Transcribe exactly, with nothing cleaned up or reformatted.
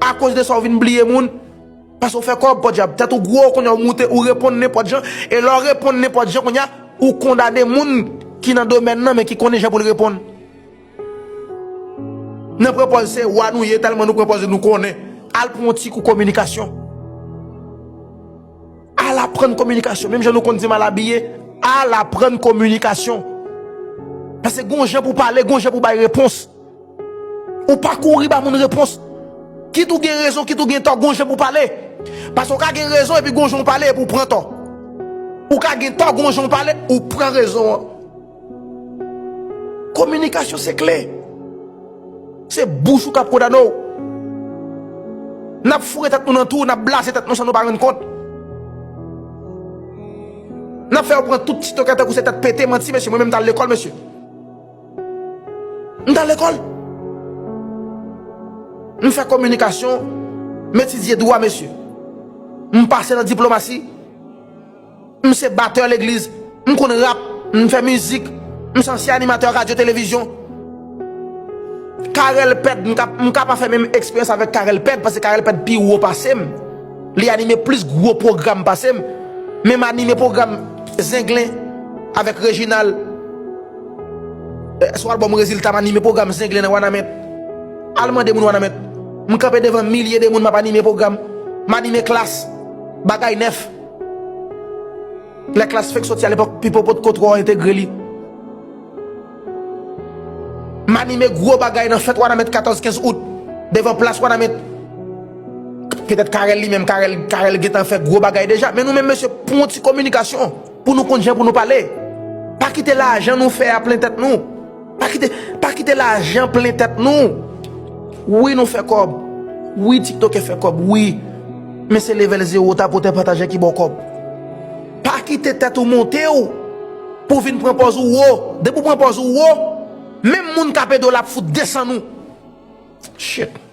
Akoz de sa, ou vin bliye moun. Paske ou fè kòb, pòdyab. Tèt ou gwo, kounye a ou moute, ou reponn nenpòt jan. E lè w reponn nenpòt jan, kounye a, ou kondane moun ki nan domèn nan, men ki konnen jan pou l reponn. Nan pran pòz se wa nou ye, tèlman nou pran pòz nou konnen. Al pran yon ti kou kominikasyon. Al aprann kominikasyon. Menm jan nou konn di mal abiye, al aprann kominikasyon. Paske gon jan pou pale, gon jan pou bay repons. Ou pa kouri ba moun repons. Kit ou gen rezon, kit ou gen tò, gon jan pou pale. Paske ou ka gen rezon epi gon jan ou pale epi ou pran tò. Ou ka gen tò, gon jan ou pale, ou pran rezon an. Kominikasyon se kle. Se bouch ou k ap kondane w. N ap foure tèt nou nan twou, n ap blaze tèt nou san nou pa rann kont. N ap fè yo pran tout ti tokè tankou se tèt pete, manti, mesye. Mwen menm m t al lekòl, mesye. M t al lekòl. M fè kominikasyon, m etidye dwa, mesye. M pase nan diplomasi. M se batè legliz. M konn rap. M fè mizik. M se ansyen animatè radyo televizyon. Carel Pèd, m ka, m ka pa fè menm eksperyans avèk Carel Pèd, paske Carel Pèd pi wo pase m. Li anime plis gwo pwogram pase m. Men m anime pwogram Zenglen avèk Reginald. Eh, sou albòm Rezilta, m anime pwogram Zenglen nan Wanament. Al mande moun Wanament. M kanpe devan milye de moun, m ap anime pwogram. M anime klas. Bagay nèf. Lè klas fenk soti alepòk, Pipo potko twò entegre li. M anime gwo bagay nan fèt Wanament katòz kenz out, devan plas Wanament. Petèt Carel li menm, Carel, Carel gentan fè gwo bagay deja. Men nou menm, mesye, pran yon ti kominikasyon pou nou konn jan pou nou pale. Pa kite lajan nou fè a plen tèt nou. Pa kite, pa kite lajan plen tèt nou. Wi, nou fè kòb. Wi, tiktokè fè kòb. Wi. Men se level zewo, tapotè, patajè ki ba w kòb. Pa kite tèt ou monte w pou w vin pran pòz ou wo. Depi w pran pòz ou wo, menm moun k ap ede w la ap fout desann ou. Shit.